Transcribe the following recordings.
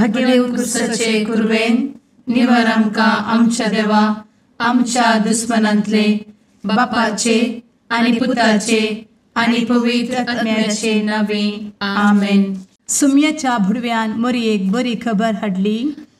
भगेव कुरवेन निवर आमकां आमच्या देवा आमच्या दुस्मनांतले बापाचे आनी पुताचे आनी पवित्र आत्म्याचे नावे आमेन. सुम्याच्या भुडव्यान मोरयेक बरी खबर हाडली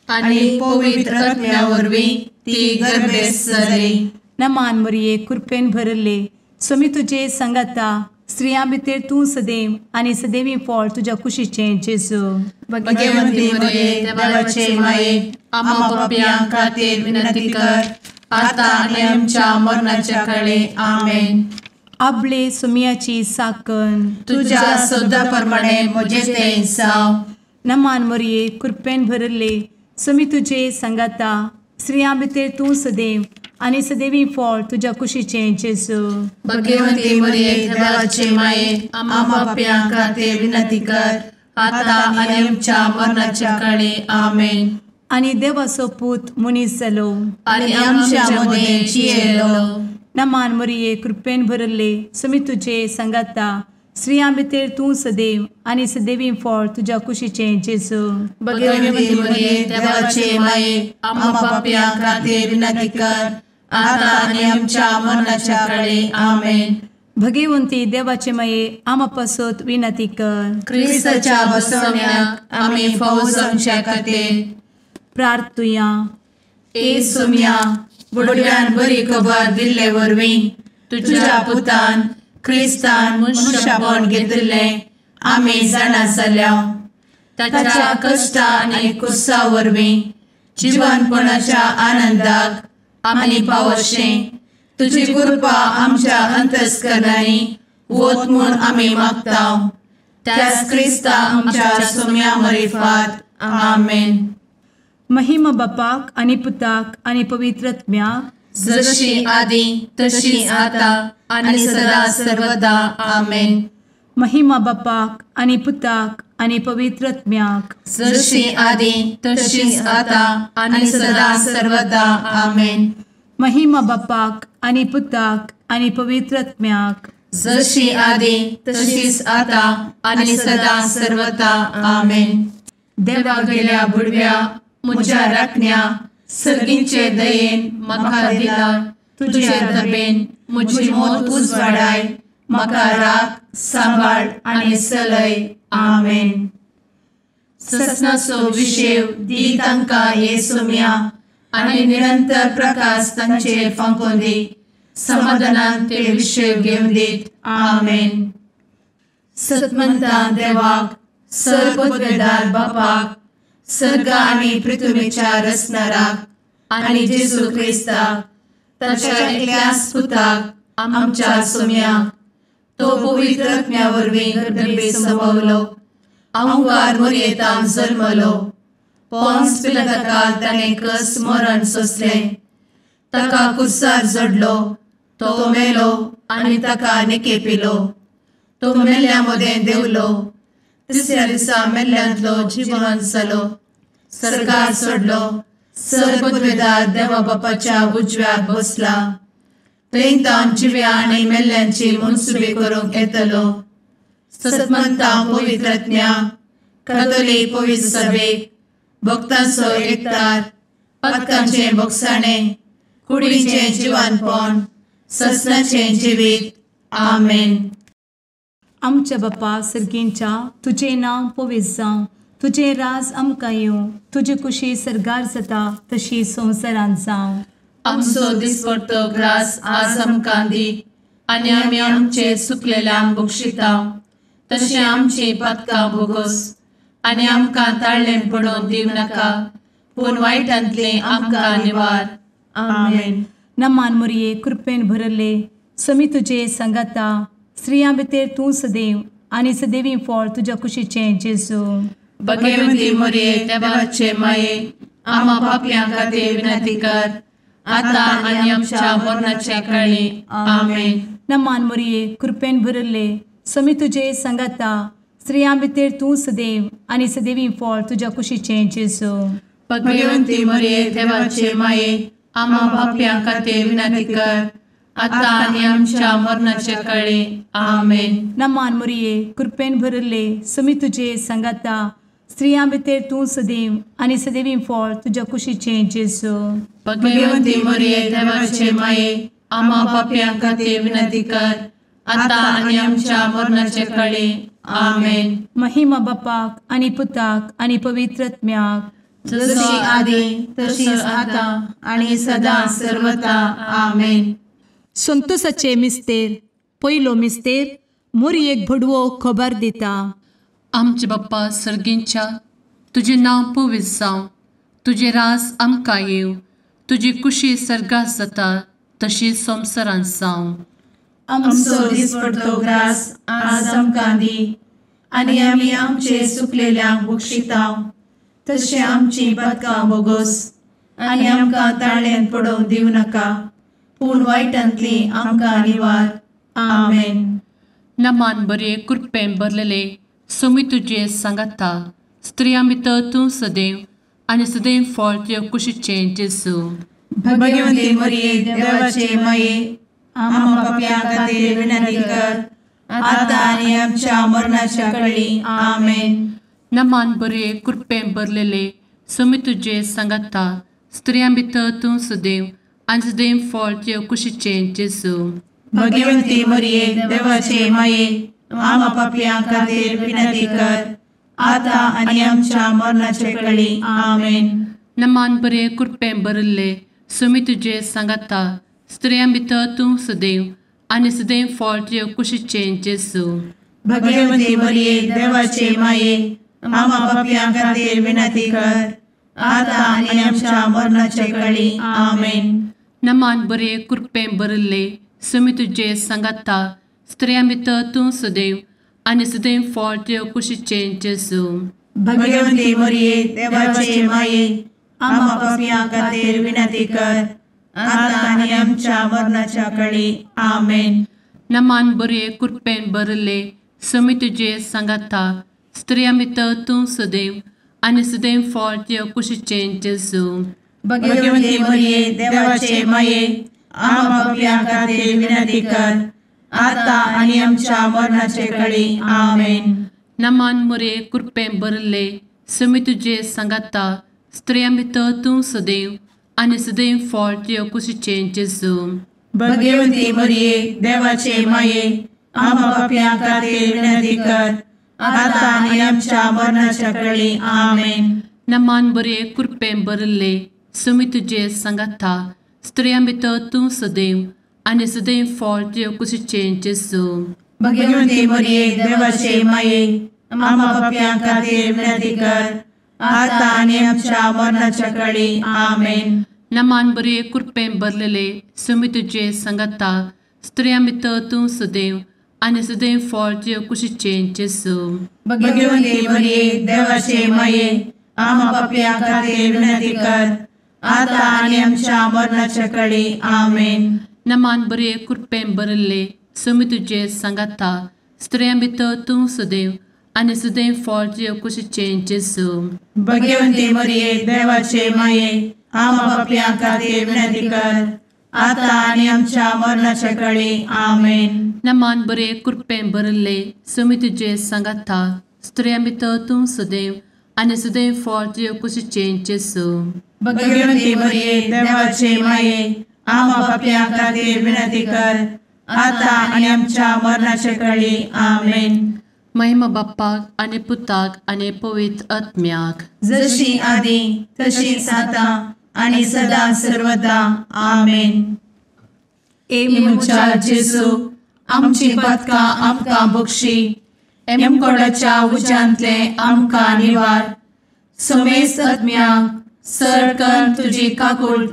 आनी पवित्र आत्म्या वरवीं ती गर्भेस्त जाली. नमान मोरये, कृपेन भरले, स्वामी तुजे संगाता, स्त्रियां भितर तूं सदैव आनी सदैवी फळ तुज्या कुशीचें जेजू. भगवंती मोरये, देवाचे माये, आम्हा पापयां खातीर विनंती कर आता आनी आमच्या मरणाच्या काळे. आमेन. आपले सुम्याची साकन तुज्या सदा प्रमाणे म्हजें तें जावं. नमान मोरये, कृपेन भरले, स्वामी तुजे संगाता, स्त्रियां भितर तूं सदैव आनी सदैवी फळ तुज्या कुशीचें जेजू. भगवंती मोरये, देवाचे माये, आम्हा पापयां खातीर विनंती कर आता आनी आमच्या मरणाच्या काळे. आमेन. आनी देवाचो पूत मनीस जालो आनी आमच्या मदें जियेलो. नमान मोरये, कृपेन भरले, स्वामी तुजे संगाता, स्त्रियां भितर तूं सदैव आनी सदैवी फळ तुज्या कुशीचें जेजू. भगवंती मोरये, देवाचे माये, आम्हा पापयां खातीर विनंती कर आता आनी आमच्या मरणाच्या काळे. आमेन. भगवंती देवाचे माये, आम्हा पासत विनंती कर. क्रिस्ताच्या बसवण्याक आमी फावो जावच्या खातीर प्रार्थुया. ए सुम्या, बुडव्यान बरी खबर दिल्ले वरवीं तुज्या पुतान क्रिस्तान मनशापण घेतिल्लें आमी जाणा जाल्या. ताच्या कश्टा आनी कुसा वरवीं जिवनपणाच्या आनंदाक आमी पावशें तुजी कृपा आमच्या अंतस्करणांनी वत म्हूण आमी मागता. त्याच क्रिस्ता आमच्या सुम्या मरिफात. आमेन. महिमा बापाक आनी पुताक आनी पवित्र आत्म्याक, जशी आदी तशी आता आनी सदा सर्वदा. आमेन. महिमा बापाक आनी पुताक आनी पवित्र आत्म्याक, जशी आदी तशी आता आनी सदा सर्वदा. आमेन. महिमा बापाक आनी पुताक आनी पवित्र आत्म्याक, जशी आदी तशीच आता आनी सदा सर्वदा. आमेन. देवा गेल्या बुडव्या म्हज्या राखण्या सर्गींचे दयेन म्हाका दिला तुजे दबेन म्हजी मोत उजवाडाय, म्हाका राख सांबाळ आनी सलय. आमेन. ससनाचो विशेव दी तांकां हे सुम्या आनी निरंतर प्रकाश तांचेर फांकोवन दी, समाधानान ते विशेव घेवन दीत. आमेन. सतमंता देवाक, सर्वपदवेदार बापाक, सर्ग आनी पृथ्वीच्या रचणाराक आनी जेजू क्रिस्ताक ताच्या एकल्याच पुताक आमच्या सुम्याक, तो पवित्र आत्म्या वरवीं गर्भे संभवलो, अहंकार मोरयेतान जल्मलो, पोन्स पिलाताकाल ताणें कस मरण सोंसलें, ताका कुर्सार जडलो, तो मेलो आनी ताका निकेपिलो, तो मेल्ल्या मदें देंवलो, तिसऱ्या दिसा मेल्ल्यांतलो जिवन जालो, सर्गार सोडलो, सर्वपदवेदार देवा बापाच्या उजव्याक बसला, थंय तावन जिव्या आनी मेल्ल्यांची मनसुबी करूंक येतलो. सतमंता पवित्र आत्म्या, कातोलीक पवित्र सभेक, भक्तांचो एकतार, पातकांचें भोगसाणें, कुडीचें जिवानपण, ससनाचें जिवीत. आमेन. आमच्या बापा सर्गींच्या, तुजें नांव पवित्र जावं, तुजें राज आमकां येवं, तुजी कुशी सर्गार जाता तशी संवसारांत जावं. आमचो दिसपडतो ग्रास आज आमकां दी आनी आमी आमचे सुकलेल्यांक बक्षिता तशें आमची पातकां भोगोस आनी आमकां ताळ्ळें पडोवन दिवं नाका, पूण वायटांतलें आमकां निवार. आमेन. नमान मोरये, कृपेन भरले, स्वामी तुजे संगाता, स्त्रियां भितर तूं सदैव आनी सदैवी फळ तुज्या कुशीचें जेजू. भगवंती मोरये, देवाचे माये, आम्हा पापयां खातीर विनंती कर आता आनी आमच्या मरणाच्या काळी. आमेन. नमान मोरये, कृपेन भरले, स्वामी तुजे संगाता, स्त्रियां भितर तूं सदैव आनी सदैवी फळ तुज्या कुशीचें जेजू. भगवंती मोरये, देवाचे माये, आम्हा पापयां खातीर विनंती कर आता आनी आमच्या मरणाच्या काळी. आमेन. नमान मोरये, कृपेन भरले, स्वामी तुजे संगाता, स्त्रियां भितर तूं सदैव आनी सदैवी फळ तुज्या कुशीचें जेजू। भगवंती मरिये देवाचे माये आम्हा पाप्यां खातीर विनंती कर आतां आनी आमच्या मरणाचे काळी। आमेन। महिमा बापाक आनी पुताक आनी पवित्र आत्म्याक, जशी आदी तशीच आतां आनी सदां सर्वता। आमेन। संतोषाचे मिस्तेर पयलो मिस्तेर मोरयेक भडवो खबर दिता। आमचे बाप्पा सर्गींच्या तुजें नांव पवित्र जावं, तुजें राज आमकां येवं, तुजी कुशी सर्गात जाता तशी संवसारांत जावं। आमचो दिसपडतो ग्रास आज आमकां दी आनी आमी आमचे चुकलेल्यांक बक्षिता तशें आमची पातकां बोगोस आनी आमकां ताळ्यांत पडोवंक दिवं नाका, पूण वायटांतली आमकां निवार। आमेन। नमान बरे कृपेन भरलेले सोमी तुजे सांगाता, स्त्रियां भितर तूं सदैव आनी सदैव फळ तुज्या कुशीचें जेजू। भगवंती मरिये देवाचे माये आम्हा पाप्यां खातीर विनंती कर आतां आनी आमच्या मरणाच्या काळी। आमेन। नमान बरे कृपेन भरलेले सोमी तुजे सांगाता, स्त्रियां भितर तूं सदैव आनी सदैव फळ तुज्या कुशीचें जेजू। भगवंती मरिये देवाचे माये आम्हा पाप्यां खातीर विनंती कर आतां आनी आमच्या मरणाच्या काळी। आमेन। नमान बरे कृपेन भरलेले सोमी तुजे सांगाता, स्त्रियां भितर तूं सदैव आनी सदैव फळ तुज्या कुशीचें जेजू। भगवंती मरिये देवाचे माये आम्हा पाप्यां खातीर विनंती कर आतां आनी आमच्या मरणाच्या काळी। आमेन। नमान बरे कृपेन भरलेले सोमी तुजे सांगाता, स्त्रियां भितर तूं सदैव आनी सदैव फळ तुज्या कुशीचें जेजू। भगवंती मरिये देवाचे माये आम्हा पाप्यां खातीर विनंती कर आतां आनी आमच्या मरणाच्या काळी। आमेन। नमान बरे कृपेन भरलेले सोमी तुजे सांगाता, स्त्रियां भितर तूं सदैव आनी सदैव फळ तुज्या कुशीचें जेजू। भगवंती मरिये देवाचे माये आम्हा पाप्यां खातीर विनंती कर आतां आनी आमच्या मरणाचे काळी। आमेन। नमान मरिये कृपेन भरलेले सोमी तुजे सांगाता, स्त्रियां भितर तूं सदैव आनी सदैव फळ तुज्या कुशीचें जेजू। भगवंती मरिये देवाचे माये आम्हा पाप्यां खातीर विनंती कर आतां आनी आमच्या मरणाच्या काळी। आमेन। नमान बरे कृपेन भरलेले सोमी तुजे सांगाता, स्त्रियां भितर तूं सदैव आनी सदैव फळ तुज्या कुशीचें जेजू। भगवंती मरिये देवाचे माये आम्हा पाप्यां खातीर विनंती कर आतां आनी आमच्या मरणाच्या काळी। आमेन। नमान बरे कृपेन भरलेले सोमी तुजे सांगाता, स्त्रियां भितर तूं सदैव आनी सदैव फळ तुज्या कुशीचें जेजू। भगवंती मरिये देवाचे माये आम्हा पाप्यां खातीर विनंती कर आतां आनी आमच्या मरणाच्या काळी। आमेन। नमान बरे कृपेन भरलेले सोमी तुजे सांगाता, स्त्रियां भितर तूं सदैव आनी सदैव फळ तुज्या कुशीचें जेजू। भगवंती मरिये देवाचे माये आम्हा पाप्यां खातीर विनंती कर आतां आनी आमच्या मरणाच्या काळी। आमेन। नमान बरे कृपेन भरलेले सोमी तुजे सांगाता, स्त्रियां भितर तूं सदैव आनी सदैव फळ तुज्या कुशीचें जेजू। भगवंती मरिये देवाचे माये आम्हा पाप्यां खातीर विनंती कर आतां आनी आमच्या मरणाच्या काळी। आमेन। महिमा बाप्पाक आनी पुताक आनी पवित्र आत्म्याक, जशी आदी तशीच आतां आनी सदां सर्वदा। आमेन। ए म्हज्या जेजू आमची पातकां आमकां बक्षी, एमकोडाच्या उज्यांतले आमकां निवार, समेस्त आत्म्यांक सर कर तुजी काकूट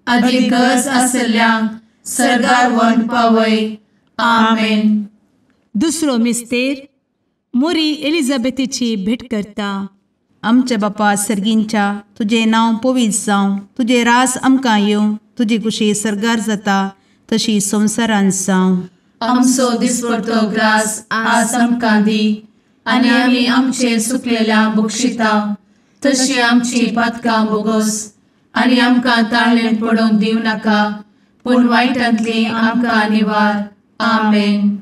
आदी गरज आसल्ल्यांक सर्गार व्हरून पावय। आमेन। दुसरो मिस्तेर मोरी एलिझाबेथीची भेट करता। आमच्या बापा सर्गींच्या तुजें नांव पवित्र जावं, तुजें रास आमकां येवं, तुजी कुशी सर्गार जाता तशी संवसारांत जावं। आमचो दिसपडतो ग्रास आज आमकां दी आनी आमी आमचे चुकलेल्यांक बक्षिता तशी आमची पातकां बोगोस आनी आमकां ताळ्ळेंत पडोवंक दिवं नाका, पूण वायटांतली आमकां निवार। आमेन।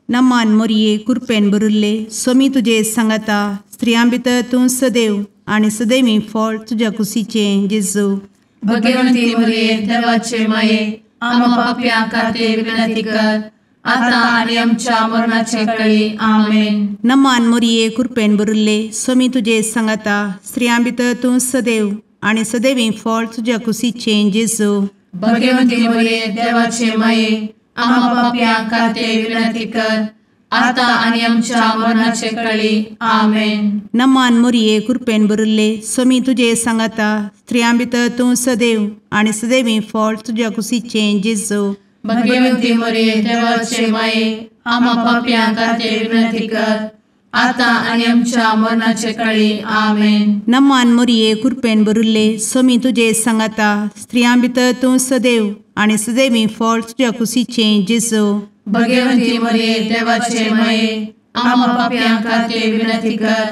नमान मोरये कृपेन भरिल्ले स्वामी तुजे सांगाता, स्त्रियां भितर तूं सदैव आनी सदैवी फळ तुज्या कुशीचें जेजू। भगवंती मरिये देवाचे माये आम्हा पाप्यां खातीर विनंती कर आता आनी आमच्या मरणाचे वेळी। आमेन। नमान मोरये कृपेन भरिल्ले स्वामी तुजे सांगाता स्त्रियां भितर तूं सदैव आनी सदैवी फळ तुज्या कुशीचें जेजू। भगवंती मरिये देवाचे माये आम्हा पाप्यां खातीर विनंती कर आता आनी आमच्या मरणाचे वेळी। आमेन। नमान मोरये कृपेन भरिल्ले स्वामी तुजे सांगाता स्त्रियां भितर तूं सदैव आनी सदैवी फळ तुज्या कुशीचें जेजू। भगवंती मरिये देवाचे माये आम्हा पाप्यां खातीर विनंती कर आता आनी आमच्या मरणाचे वेळी। आमेन। नमान मोरये कृपेन भरिल्ले स्वामी तुजे सांगाता स्त्रियां भितर तूं सदैव आनी सदैवी फळ तुज्या कुशीचें जेजू। भगवंती मरिये देवाचे माये आम्हा पाप्यां खातीर विनंती कर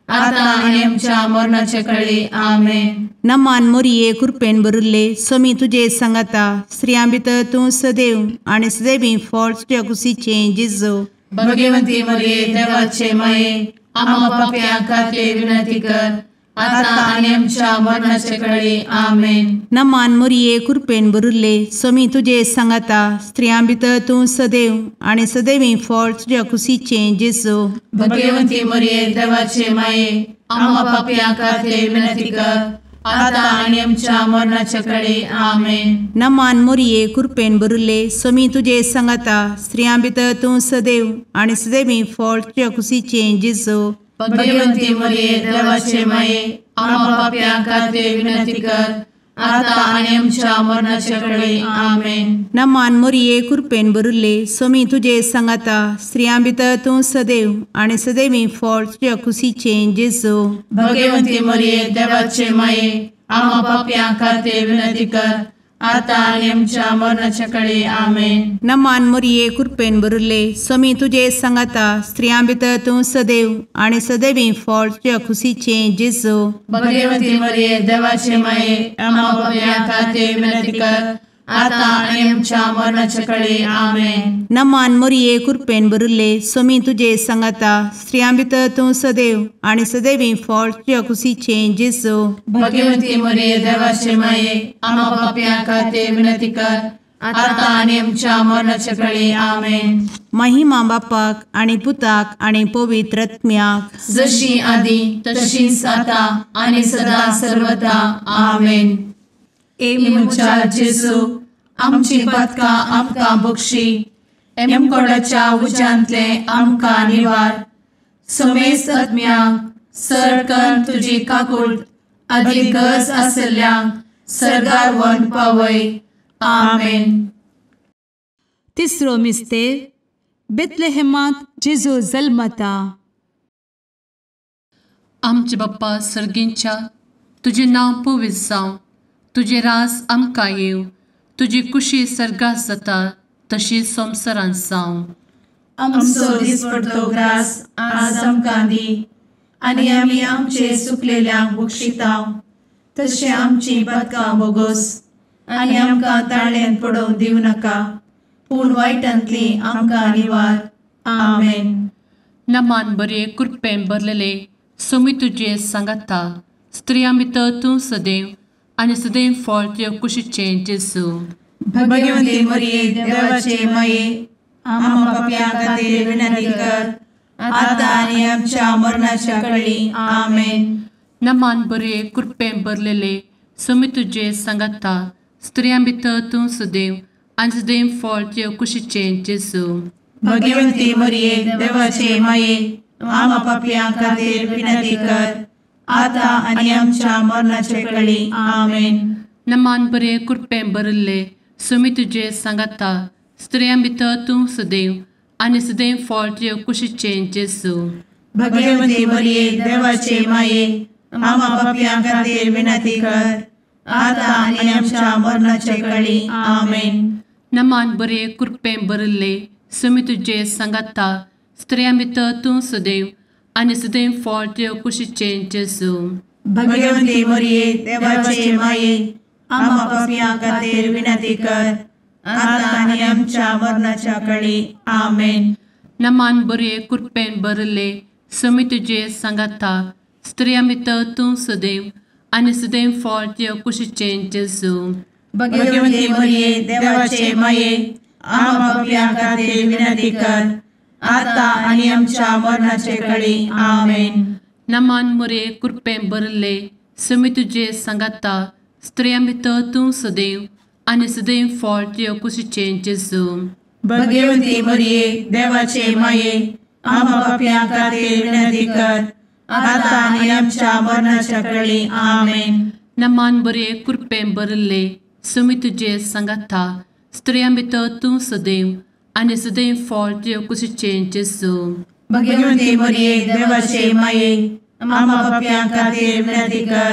आता आनी आमच्या मरणाचे वेळी। आमेन। नमान मोरये कृपेन भरिल्ले स्वामी तुजे सांगाता स्त्रियां भितर तूं सदैव आनी सदैवी फळ तुज्या कुशीचें जेजू। भगवंती मरिये देवाचे माये आम्हा पाप्यां खातीर विनंती कर आता आनी आमच्या मरणाचे वेळी। आमेन। नमान मोरये कृपेन भरिल्ले स्वामी तुजे सांगाता स्त्रियां भितर तूं सदैव आनी सदैवी फळ तुज्या कुशीचें जेजू। भगवंती मरिये देवाचे माये आम्हा पाप्यां खातीर विनंती कर आता आनी आमच्या मरणाचे वेळी। आमेन। नमान मोरये कृपेन भरिल्ले स्वामी तुजे सांगाता स्त्रियां भितर तूं सदैव आनी सदैवी फळ तुज्या कुशीचें जेजू। भगवंती मरिये देवाचे माये आम्हा पाप्यां खातीर विनंती कर आता आनी आमच्या मरणाचे वेळी। आमेन। नमान मोरये कृपेन भरिल्ले स्वामी तुजे सांगाता स्त्रियां भितर तूं सदैव आनी सदैवी फळ तुज्या कुशीचें जेजू। भगवंती मरिये देवाचे माये आम्हा पाप्यां खातीर विनंती कर आता आनी आमच्या मरणाचे वेळी। आमेन। नमान मोरये कृपेन भरिल्ले स्वामी तुजे सांगाता स्त्रियां भितर तूं सदैव आनी सदैवी फळ तुज्या कुशीचें जेजू। भगवंती मरिये देवाचे माये आम्हा पाप्यां खातीर विनंती कर आता आनी आमच्या मरणाचे वेळी। आमेन। नमान मोरये कृपेन भरिल्ले स्वामी तुजे सांगाता स्त्रियां भितर तूं सदैव आनी सदैवी फळ तुज्या कुशीचें जेजू। भगवंती मरिये देवाचे माये आम्हा पाप्यां खातीर विनंती कर आता आनी आमच्या मरणाचे वेळी। आमेन। महिमा बापाक आनी पुताक आनी पवित्र आत्म्याक जशी आदी तशीच आता आनी सदा सर्वदा। आमेन। ए म्हज्या जेजू आमची पातकां आमकां बक्षी एमकोडाच्या उज्यांतले आमकां निवार समेस्त आत्म्यांक सरकन तुजी काकूट आदी गरज आसल्ल्यांक सर्गार व्हरून पावय। आमेन। तिसरो मिस्तेर बेथलेहेमांत जेजू जल्मता। आमचे बाप्पा सर्गींच्या तुजें नांव पवित्र जावं, तुजें राज आमकां येवं, तुजी कुशी सर्गात जाता तशी संवसारांत जावं। आमचो दिसपडतो ग्रास आज आमकां दी आनी आमी आमचे सुकलेल्यांक बक्षिता तशें आमची पातकां बोगोस आनी आमकां ताळ्यान पडोवंक दिवं नाका पूण वायटांतली आमकां निवार। आमेन। नमान बरे कृपेन भरलेले स्वामी तुजे सांगाता स्त्रियां भितर तूं सदैव आनी सदैव फळ तुज्या कुशीचें जेजू। भगवंती मरिये देवाचे माये आम्हा पाप्यां खातीर विनंती कर आता आनी आमच्या मरणाच्या वेळी। आमेन। नमान बरे कृपेन भरलेले स्वामी तुजे सांगाता स्त्रियां भितर तूं सदैव आनी सदैव फळ तुज्या कुशीचें जेजू। भगवंती मरिये देवाचे माये आम्हा पाप्यां खातीर विनंती कर आता आनी आमच्या मरणाचे वेळी। आमेन। नमान बरे कृपेन भरिल्ले स्वामी तुजे सांगाता स्त्रियां भितर तूं सदैव आनी सदैव फळ तुज्या कुशीचें जेजू। भगवंती मरिये देवाचे माये आम्हा पाप्यां खातीर विनंती कर आता आनी आमच्या मरणाचे वेळी। आमेन। नमान बरे कृपेन भरिल्ले स्वामी तुजे सांगाता स्त्रियां भितर तूं सदैव आनी सदैव फळ तुज्या कुशीचें जेजू। भगवंती मरिये देवाचे माये आम्हा पाप्यां खातीर विनंती कर आता आनी आमच्या मरणाच्या वेळी। आमेन। नमान बरे कृपेन भरिल्ले समी तुजे सांगाता स्त्रियां भितर तूं सदैव आनी सदैव फळ तुज्या कुशीचें जेजू. भगवती मरिये देवाचे माये आम्हा पाप्यां खातीर विनंती कर आता आनी आमच्या मरणाचे कळी. आमेन. नमान मोरये कृपेन भरिल्ले समी तुजे सांगाता स्त्रियां भितर तूं सदैव आनी सदैव फळ तुज्या कुशीचें जेजू. भगवती मरिये देवाचे माये आम्हा पाप्यां खातीर विनंती कर आता आनी आमच्या मरणाच्या कळी. आमेन. नमान बरे कृपेन भरिल्ले समी तुजे सांगाता स्त्रियां भितर तूं सदैव आनी सदैव फळ तुज्या कुशीचें जेजू. भगवती मरिये देवाचे माये आम्हा पाप्यां खातीर विनंती कर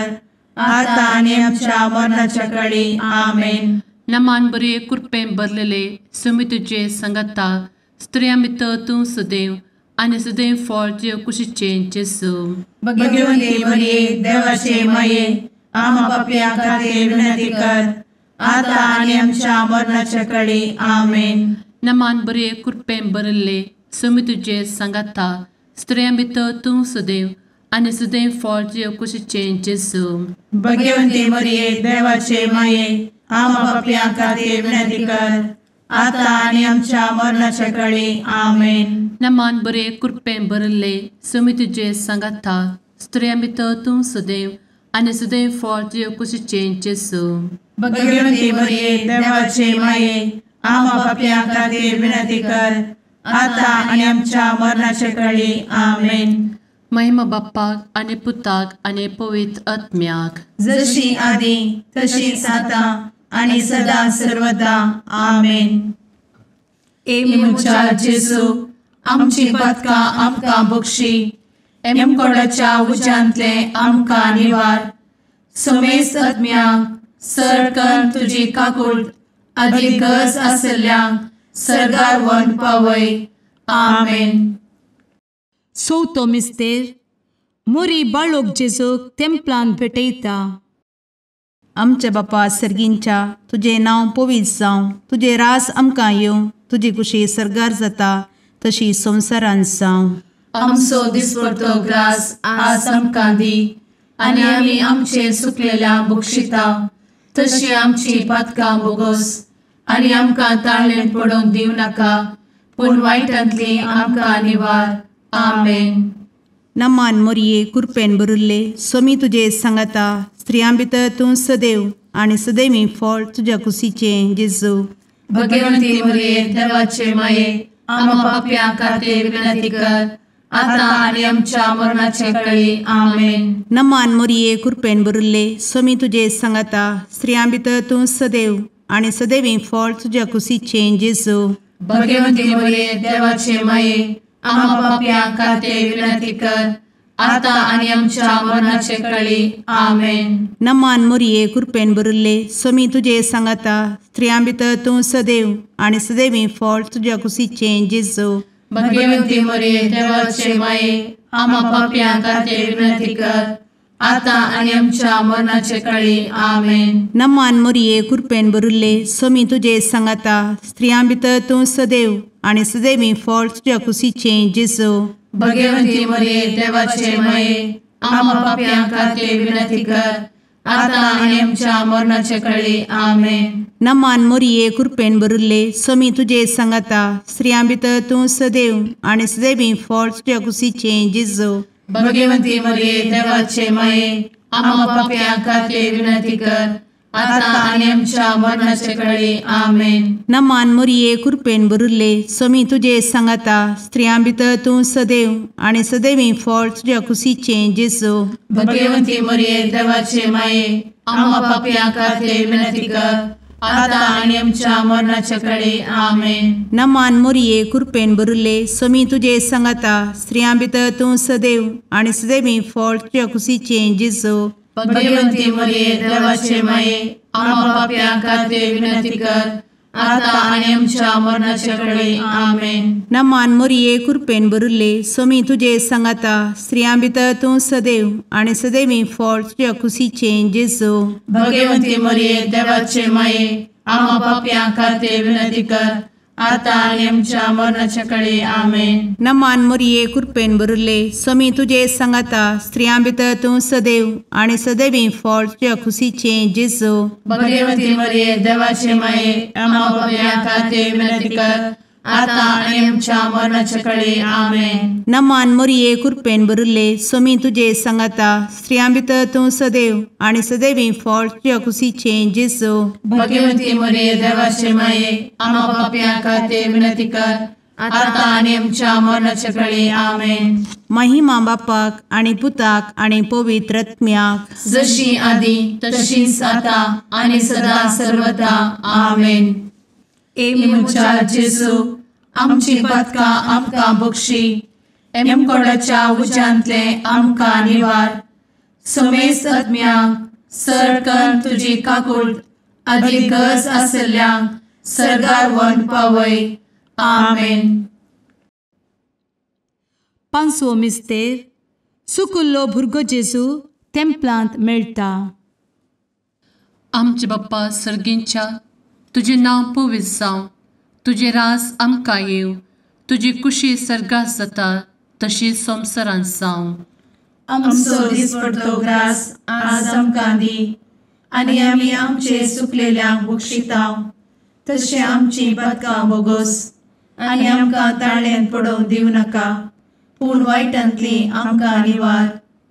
आता आनी आमच्या मरणाच्या कळी. आमेन. नमान बरे कृपेन भरलेले समी तुजे सांगाता स्त्रियां भितर तूं सदैव आनी सदैव फळ तुज्या कुशीचें जेजू. भगवती मरिये देवाचे माये आम्हा पाप्यां खातीर विनंती कर आता आनी आमच्या मरणाच्या कळी. आमेन. नमान बरे कृपेन भरिल्ले समी तुजे सांगाता स्त्रियां भितर तूं सदैव आनी सदैव फळ तुज्या कुशीचें जेजू. भगवती मरिये देवाचे माये आम्हा पाप्यां खातीर विनंती कर आता आनी आमच्या मरणाच्या कळी. आमेन. नमान बरे कृपेन भरिल्ले समी तुजे सांगाता स्त्रियां भितर तूं सदैव आनी सदैव फळ तुज्या कुशीचें जेजू. भगवती मरिये देवाचे माये आम्हा पाप्यां खातीर विनंती कर आता आनी आमच्या मरणाच्या कळी. आमेन. महिमा बाप्पाक आनी पुताक आनी पवित्र आत्म्याक, जशी आदी तशीच आता आनी सदा सर्वदा. आमेन. ए म्हज्या जेजू आमची पातकां आमकां बक्षी, एमकोडाच्या उज्यांतले आमकां निवार, समेस्त आत्म्यांक सरकन तुजी काकूट आदी गरज आसल्ल्यांक सर्गार व्हरून पावय. आमेन. चवथो मिस्तेर मोरी बाळोक जेजूक तेंपलान भेटयता. आमच्या बापा सर्गींच्या तुजें नांव पवित्र जावं, तुजें राज आमकां येवं, तुजी कुशी सर्गार जाता तशी संवसारांत जावं. आमचो दिसपडतो ग्रास आज आमकां दी आनी आमी आमचे सुकलेल्या बक्षिता तशी आमची पातकां बोगोस आनी आमकां ताळेन पडोवंक दिवं नाका पूण वायटांतली आमकां निवार. आमेन. नमान मोरये कृपेन भरिल्ले स्वामी तुजे सांगाता स्त्रियां भितर तूं सदैव आनी सदैवी फळ तुज्या कुशीचें जेजू. भगवंती मोरये देवाचे माये आम्हा पाप्यां खातीर विनंती कर आता आनी आमच्या मरणाचे कळी. आमेन. नमान मोरये कृपेन भरिल्ले स्वामी तुजे सांगाता स्त्रियां भितर तूं सदैव आनी सदैवी फळ तुज्या कुशीचें जेजू. भगवंती मोरये देवाचे माये आम्हा पाप्यां खातीर विनंती कर आता आनी आमच्या मरणाचे कळी. आमेन. नमान मोरये कृपेन भरिल्ले स्वामी तुजे सांगाता स्त्रियां भितर तूं सदैव आनी सदैवी फळ तुज्या कुशीचें जेजू. भगवंती मोरये देवाचे माये आम्हा पाप्यां खातीर विनंती कर आता आनी आमच्या मरणाचे कळी. आमेन. नमान मोरये कृपेन भरिल्ले स्वामी तुजे सांगाता स्त्रियां भितर तूं सदैव आनी सदैवी फळ तुज्या कुशीचें जेजू. भगवंती मोरये देवाचे माये आम्हा पाप्यां खातीर विनंती कर आता आनी आमच्या मरणाचे कळी. आमेन. नमान मोरये कृपेन भरिल्ले स्वामी तुजे सांगाता स्त्रियां भितर तूं सदैव आनी सदैवी फळ तुज्या कुशीचें जेजू. भगवंती मोरये देवाचे माये आम्हा पाप्यां खातीर विनंती कर आता आनी आमच्या मरणाचे कळी. आमेन. नमान मोरये कृपेन भरिल्ले स्वामी तुजे सांगाता स्त्रियां भितर तूं सदैव आनी सदैवी फळ तुज्या कुशीचें जेजू. भगवंती मोरये देवाचे माये आम्हा पाप्यां खातीर विनंती कर आता आनी आमच्या मरणाचे कळी. आमेन. नमान मोरये कृपेन भरिल्ले स्वामी तुजे सांगाता स्त्रियां भितर तूं सदैव आनी सदैवी फळ तुज्या कुशीचें जेजू. भगवंती मोरये देवाचे माये आम्हा पाप्यां खातीर विनंती कर आता आनी आमच्या मरणाचे कळी. आमेन. नमान मोरये कृपेन भरिल्ले स्वामी तुजे सांगाता स्त्रियां भितर तूं सदैव आनी सदैवी फळ तुज्या कुशीचें जेजू. भगवंती मोरये देवाचे माये आम्हा पाप्यां खातीर विनंती कर आतां आनी आमच्या मरणाच्या कळे. आमेन. नमान मोरये कृपेन भरिल्ले, स्वामी तुजे सांगाता, स्त्रियां भितर तूं सदैव आनी सदैवी फळ तुज्या खुशीचें जेजू. भगवती मरिये देवाचे माये, आम्हा पाप्यां खातीर विनंती कर, आतां आनी आमच्या मरणाच्या कळे. आमेन. नमान मोरये कृपेन भरिल्ले, स्वामी तुजे सांगाता, स्त्रियां भितर तूं सदैव आनी सदैवी फळ तुज्या खुशीचें जेजू. भगवती मरिये देवाचे माये, आम्हा पाप्यां खातीर विनंती कर, आतां आनी आमच्या मरणाच्या कळे. आमेन. महिमा बापाक आनी पुताक आनी पवित्र आत्म्याक, जशी आदी तशीच आतां आनी सदा सर्वदा. आमेन. ए म्हज्या जेजू, आमची पातकां आमकां बक्षी, एमकोडाच्या उज्यांतले आमकां निवार, समेस्त आत्म्यांक सरकन तुजी काकूट आदी गरज आशिल्ल्यांक सर्गार व्हरून पावय. आमेन. पांचवो मिस्तेर, सुकुल्लो भुरगो जेजू तेंपलांत मेळटा. आमचे बाप्पा सर्गींच्या, तुजें नांव पवित्र जावं, तुजें राज आमकां येवं, तुजी कुशी सर्गात जाता तशी संवसारांत जावं. आमचो दिसपडतो ग्रास आज आमकां दी, आनी आमी आमचे सुकलेल्यांक बक्षिता तशें आमची पातकां बोगोस, आनी आमकां ताळ्यांत पडोवंक दिवं नाका, पूण वायटांतली आमकां निवार.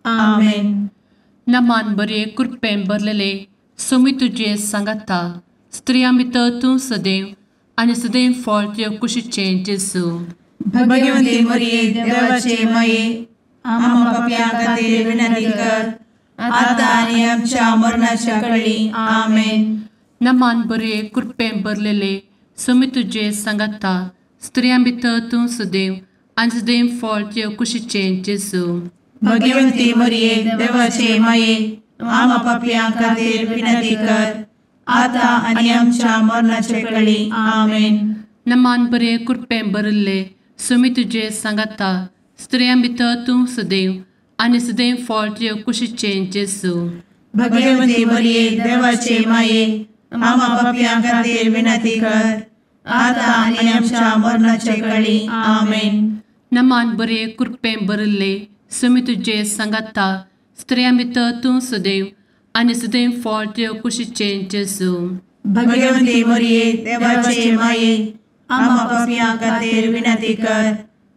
आमेन. नमान बरे कृपेन भरलेले, स्वामी तुजे सांगाता, स्त्रियां भितर तूं सदैव आनी सदैव फळ तुज्या कुशीचें जेजू. भगवती मरिये देवाचे माये, आम्हा पाप्यां खातीर विनंती कर, आतां आनी आमच्या मरणाच्या कळी. आमेन. नमान बरे कृपेन भरलेले, स्वामी तुजे सांगाता, स्त्रियां भितर तूं सदैव आनी सदैव फळ तुज्या कुशीचें जेजू. भगवती मरिये देवाचे माये, आम्हा पाप्यां खातीर विनंती कर, आतां आनी आमच्या मरणाच्या कळी. आमेन. नमान बरे कृपेन भरिल्ले, स्वामी तुजे सांगाता, स्त्रियां भितर तूं सदैव आनी सदैव फळ तुज्या कुशीचें जेजू. भगवती मरिये देवाचे माये, आम्हा पाप्यां खातीर विनंती कर, आतां आनी आमच्या मरणाच्या कळी. आमेन. नमान बरे कृपेन भरिल्ले, स्वामी तुजे सांगाता, स्त्रियां भितर तूं सदैव आनी सदैव फळ तुज्या कुशीचें जेजू. भगवती मरिये देवाचे माये, आम्हा पाप्यां खातीर विनंती कर,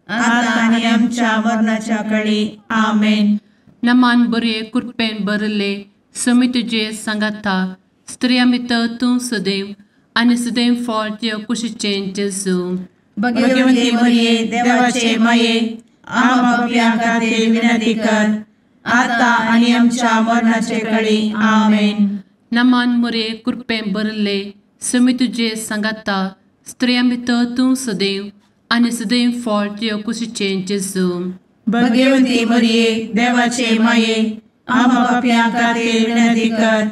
आतां आनी आमच्या मरणाच्या कळी. आमेन. नमान बरे कृपेन भरिल्ले, स्वामी तुजे सांगाता, स्त्रियां भितर तूं सदैव आनी सदैव फळ तुज्या कुशीचें जेजू. भगवती मरिये देवाचे माये, आम्हा पाप्यां खातीर विनंती कर, आतां आनी आमच्या मरणाचे कळी. आमेन. नमान मरिये कृपेन भरिल्ले, स्वामी तुजे सांगाता, स्त्रियां भितर तूं सदैव आनी सदैव फळ तुज्या कुशीचें जेजू. भगवती मरिये देवाचे माये, आम्हा पाप्यां खातीर विनंती कर,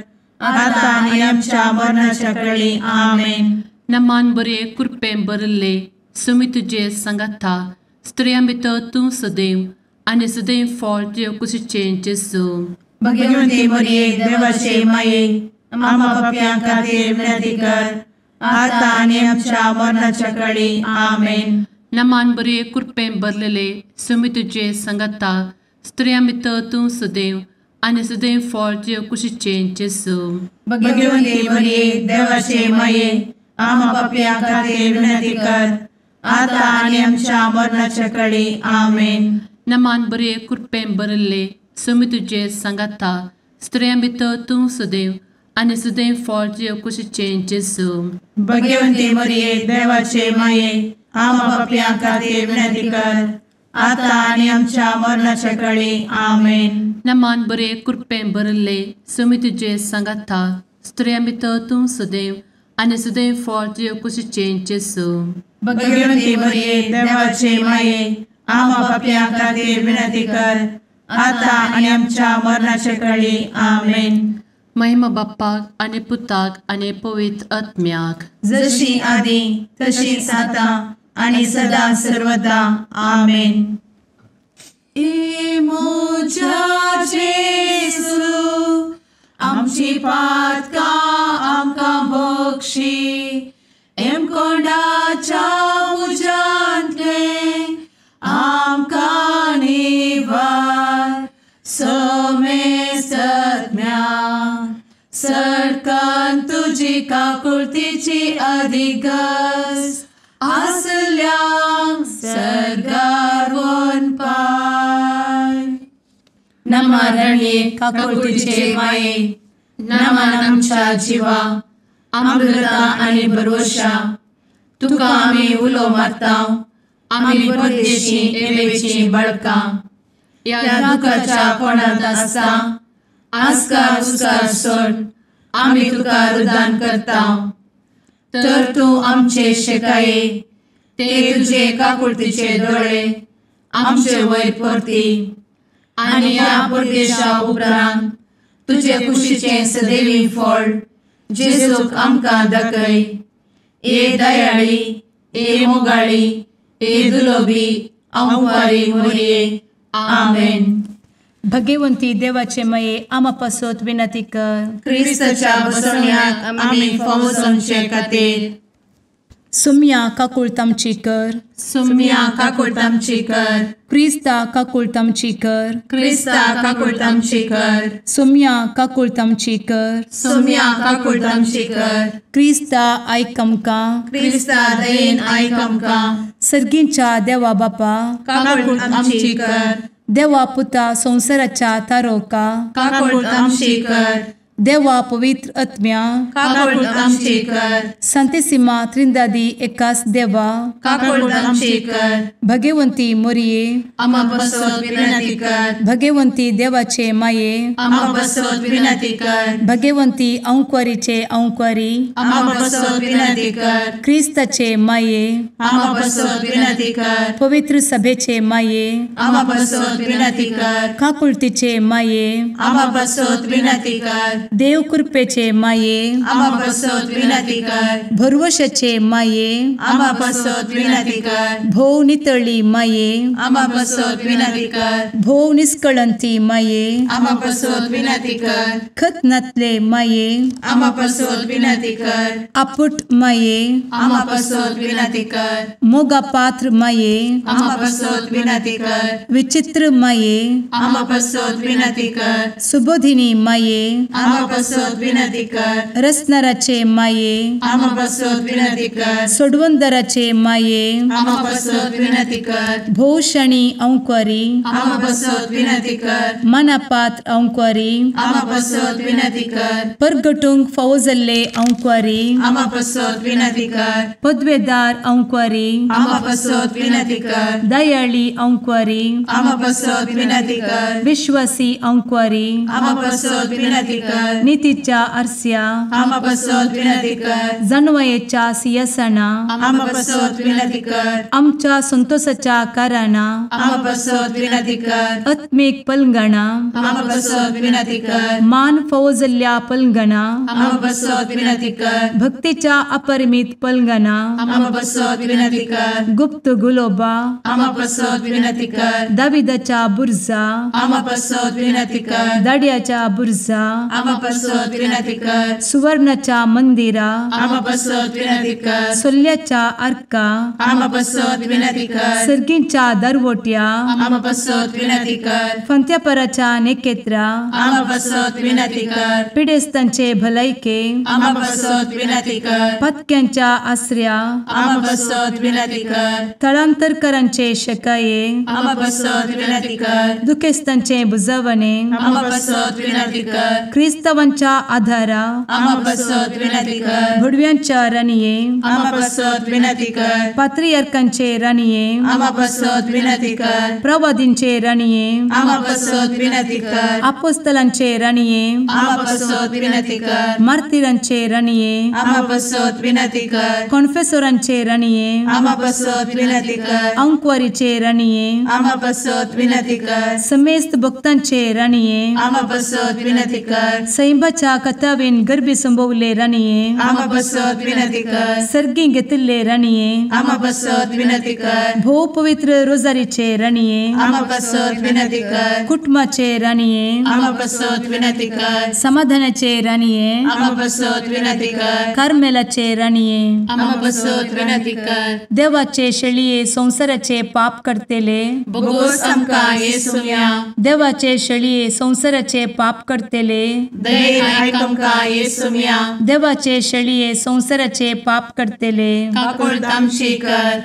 आतां आनी आमच्या मरणाच्या कळी. आमेन. नमान बरे कृपेन भरिल्ले, स्वामी तुजे सांगाता, स्त्रियां भितर तूं सदैव आनी सदैव फळ तुज्या कुशीचें जेजू. भगवती मरिये देवाचे माये, आम्हा पाप्यां खातीर विनंती कर, आतां आनी आमच्या मरणाच्या कळी. आमेन. नमान बरे कृपेन भरलेले, स्वामी तुजे सांगाता, स्त्रियां भितर तूं सदैव आनी सदैव फळ तुज्या कुशीचें जेजू. भगवती मरिये देवाचे माये, आम्हा पाप्यां खातीर विनंती कर, आतां आनी आमच्या मरणाच्या कळी. आमेन. नमान बरे कृपेन भरिल्ले, स्वामी तुजे सांगाता, स्त्रियां भितर तूं सदैव आनी सदैव फळ तुज्या कुशीचें जेजू. भगवती मरिये देवाचे माये, आम्हा पाप्यां खातीर विनंती कर, आतां आनी आमच्या मरणाच्या कळी. आमेन. नमान बरे कृपेन भरिल्ले, स्वामी तुजे सांगाता, स्त्रियां भितर तूं सदैव आनी सदैव फळ तुज्या कुशीचें जेजू. भगवती मरिये देवाचे माये, आम्हा पाप्यां खातीर विनंती कर, आतां आनी आमच्या मरणाच्या कळी. आमेन. महिमा बाप्पाक आनी पुताक आनी पवित्र आत्म्याक, जशी आदी तशीच आतां आनी सदा सर्वदा. आमेन. ए म्हज्या जेजू, आमची पातकां आमकां बक्षी, एमकोंडाच्या तुजी काकुळतीची अधिगस आसल्यांक सर्गार वनपाय. नमा रणये काकुळतीचे माये, नमन आमच्या जिवा, अमृता आनी भरवशा, तुका आमी उलो मारता, आमी परदेशी एवेची बळकां, ह्या दुखाच्या कोणांत आसता आस्कार उस्कार सोड आमी तुका रुदान करता. तर तूं आमचे शेकाये ते तुजे काकुळतीचे दोळे आमचे वयर परती आनी ह्या परदेशा उपरांत तुजे कुशीचें सदैवी फळ जेजूक आमकां दाखय. ए दयाळी, ए मोगाळी, ए दुलोबी अंवारी मोरये. आमेन. भगवंती देवाचे मये आमा पासत विनंती कर. क्रिस्ताच्या बसवण्याक आमी फावो जावचे खातीर. सुम्या काकुळत आमची कर. सुम्या काकुळत आमची कर. क्रिस्ता काकुळत आमची कर. क्रिस्ता काकुळत आमची कर. सुम्या काकुळत आमची कर. सुम्या काकुळत आमची कर. क्रिस्ता आयक आमकां. क्रिस्ता दयेन आयक आमकां. सर्गींच्या देवा बापा काकुळत आमची कर. देवा पुता संवसाराच्या तारोका काकुळत आमची कर. देवा पवित्र आत्म्या काकुळत आमची कर. संतेसिमा त्रिंदादी एकास देवा काकुळत आमची कर. भगवंती मोरये आमा पासत विनंती कर. भगवंती देवाचे माये आमा पासत विनंती कर. भगवंती अंकुरीचे अंकुरी आमा पासत विनंती कर. क्रिस्ताचे माये आमा पासत विनंती कर. पवित्र सभेचे माये आमा पासत विनंती कर. काकुळतीचे माये आमा पासत विनंती कर. देव कृपेचे माये आमा पासत विनंती कर. भरवशाचे माये आमा पासत विनंती कर. भोव नितळी माये आमा पासत विनंती कर. भोव निष्कळंती माये आमा पासत विनंती कर. खत नातले माये आमा पासत विनंती कर. आपुट माये आमा पासत विनंती कर. मोगा पात्र माये आमा पासत विनंती कर. विचित्र माये आमा पासत विनंती कर. सुबोधिनी माये आमा पासत विनंती कर. रसनाराचे माये आमा पासत विनंती कर. सोडवंदराचे माये आमा पासत विनंती कर. भोवशणी अंकुरी आमा पासत विनंती कर. मनापात्र अंकुरी आमा पासत विनंती कर. परगटूंक फावो जाल्ले अंकुरी आमा पासत विनंती कर. पदवेदार अंकुरी आमा पासत विनंती कर. दयाळी अंकुरी आमा पासत विनंती कर. विश्वासी अंकुरी आमा पासत विनंती कर. नितीच्या आरस्या आमा पासत विनंती कर. जानवयेच्या सिंहासना आमा पासत विनंती कर. आमच्या संतोषाच्या कारणा आमा पासत विनंती कर. आत्मीक पलंगणा आमा पासत विनंती कर. मान फावो जाल्ल्या पलंगणा आमा पासत विनंती कर. भक्तीच्या अपरिमित पलंगणा आमा पासत विनंती कर. गुप्त गुलोबा आमा पासत विनंती कर. दाविदाच्या बुर्जा आमा पासत विनंती कर. दाड्याच्या बुर्जा आमा पासत विनंती कर. सुवर्णाच्या मंदिरा आमा पासत विनंती कर. सोल्ल्याच्या आर्का आमा पासत विनंती कर. सर्गींच्या दरवट्या आमा पासत विनंती कर. फंत्यापराच्या नेकेत्रा आमा पासत विनंती कर. पिडेस्तांचे भलायके आमा पासत विनंती कर. पत्क्यांच्या आसऱ्या आमा पासत विनंती कर. थळांतरकरांचे शकाये आमा पासत विनंती कर. दुखेस्तांचे बुजवणे आमा पासत विनंती कर. क्रिस्तावांच्या आधारा आमा पासत विनंती कर. भुडव्यांच्या राणये आमा पासत विनंती कर. पात्रियार्कांचे राणये आमा पासत विनंती कर. प्रवादींचे राणये आमा पासत विनंती कर. आपोस्तलांचे राणये आमा पासत विनंती कर. मार्तिरांचे राणये आमा पासत विनंती कर. कॉन्फेसोरांचे राणये आमा पासत विनंती कर. अंकुवारीचे राणये आमा पासत विनंती कर. समेस्त भक्तांचे राणये आमा पासत विनंती कर. सैंबाच्या कथावेन गर्भी संभवले राणये आमा पासत विनंती कर. सर्गी घेतिल्ले राणये आमा पासत विनंती कर. भोव पवित्र रोजारीचे राणये आमा पासत विनंती कर. कुटुंबाचे राणये आमा पासत विनंती कर. समाधानाचे राणये आमा पासत विनंती कर. कार्मेलाचे राणये आमा पासत विनंती कर. देवाचे शेळये संवसाराचे पाप करतेले बोगोस आमकां येसुम्या देवाचे शेळये संवसाराचे पाप करतेले दयेन आयक आमकां येसुम्या। देवाचे शेळये संवसाराचे पाप करतले काकुळट आमची कर।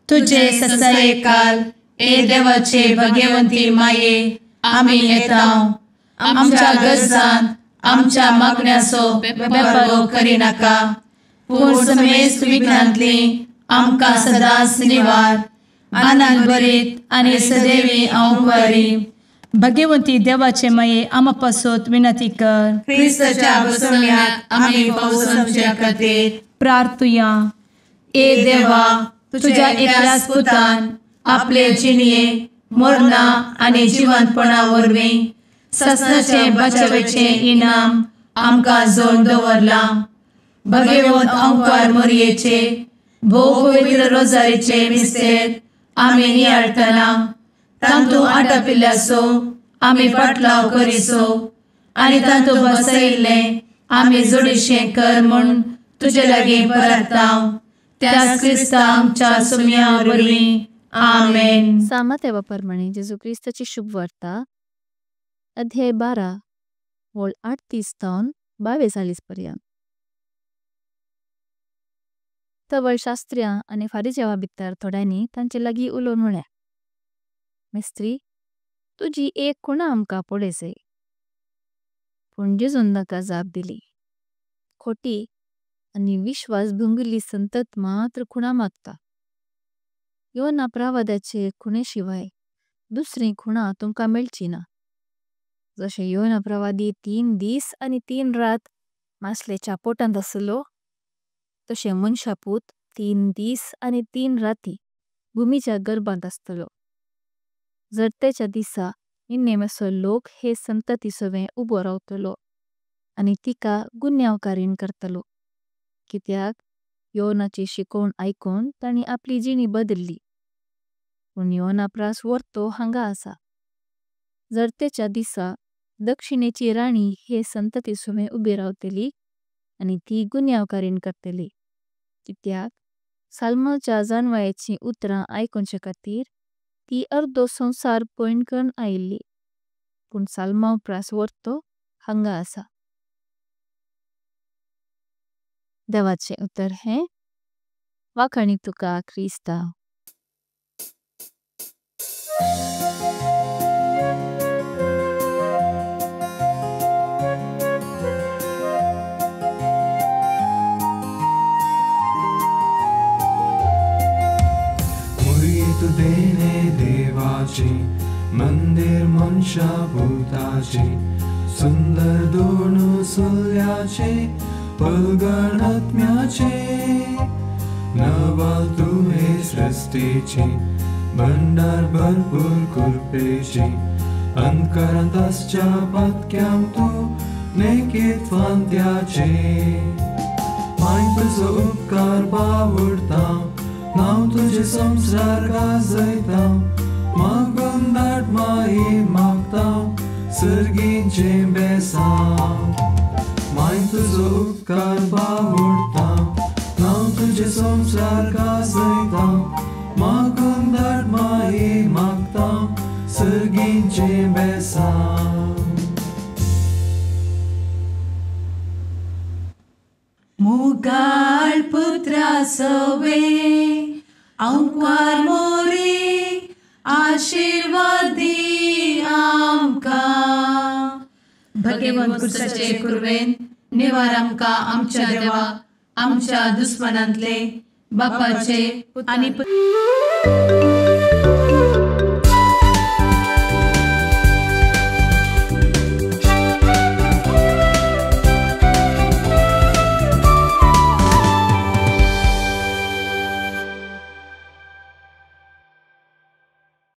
तुजे ससायेकाल ए देवाचे भगवंती माये आमी येता आमच्या गरजान आमच्या मागण्याचो बेपर्वो करिनाका पूण समेस्त विघ्नांतली आमकां सदांच निवार। आनंद भरीत आनी सदैवी अंवकारी भगवंती देवाचे माये आमा पासत विनंती कर। क्रिस्ताच्या बसवण्याक आमी पावसाच्या खातीर प्रार्थुया। ए देवा तुझ्या एकल्याच पुतान आपले जिणये मरणा आनी जिवंतपणा वरवीं ससनाचे बचावेचे इनाम आमकां जोड दवरलां। भगवंत अंकार मोरयेचे भोव पवित्र रोजारीचे मिस्तेर आमी नियाळटना तांतू आटापिल्ल्याचो आमी पाटलाव करिसो आनी तांतू बसयिल्लें आमी जोडीशें कर म्हूण तुजे लागीं परता त्याच क्रिस्ता आमच्या सुम्या वरवीं आमेन। सामातेवा परमाणे जेजू क्रिस्ताची शुभ वार्ता अध्याय 12 वळ 38 तावन 42 पर्यंत। तवळ शास्त्र्यां आनी फारिजेवा भितर थोड्यांनी तांचे लागीं उलोवन म्हळें, मेस्त्री तुजी एक खुणा आमकां पळय जाय। पूण जेजून तांकां जाप दिली, खोटी आनी विश्वास भंगुल्ली संतत मात्र खुणा मागता। योना प्रवादाचे खुणे शिवाय दुसरी खुणा तुमकां मेळची ना। जशे योना प्रवादी 3 दीस आनी 3 रात मासलेच्या पोटांत आसलो तशे मनशापूत 3 दीस आनी 3 राती भूमीच्या गर्भांत आसतलो। जर तेच्या दिसा निन्नेमेसो लोक हे संतती सवे उबो रावतलो आनी तिका गुन्यांवकारीण करतलो, कित्याक योनाची शिकोवण आयकून ताणी आपली जिणी बदलली। पूण योना प्रास वर्तो हांगा आसा। जर तेच्या दिसा दक्षिणेची राणी हे संतती सवे उबी रावतली आनी ती गुन्यांवकारीण करतली, कित्याक साल्माच्या जानवायेची उतरां आयकुचे खातीर ती अर्दो संवसार पळयन करून आयिल्ली। पूण साल्माव प्रास वर्तो हांगा आसा। देवाचें उतर हें वाखाणी तुका क्रिस्ता। देवाची मंदिर मनशा भूताची सुंदर दोन सुल्याचे पलगणात्म्याचे नवाल तुहे सृष्टीची भंडार भरपूर कृपेची अंधकारांत आसच्या पातक्यांक तूं नेकीत फांत्याचे माय तुजो उपकार बावडता नांव तुजें संवसार गाजयता मागून धाड माई मागता सर्गीचें बेसांव माय तुजो उपकार बावडता नांव तुजें संवसार गाजयता मागून धाड माई मागता सर्गीचें बेसांव। मुगाळ पुत्रा सवे अंकार मोरी आशीर्वादी आमकां। भगवंत क्रिस्ताचे कुर्वेन निवार आमकां आमच्या देवा आमच्या दुस्मनांतले बापाचे आनी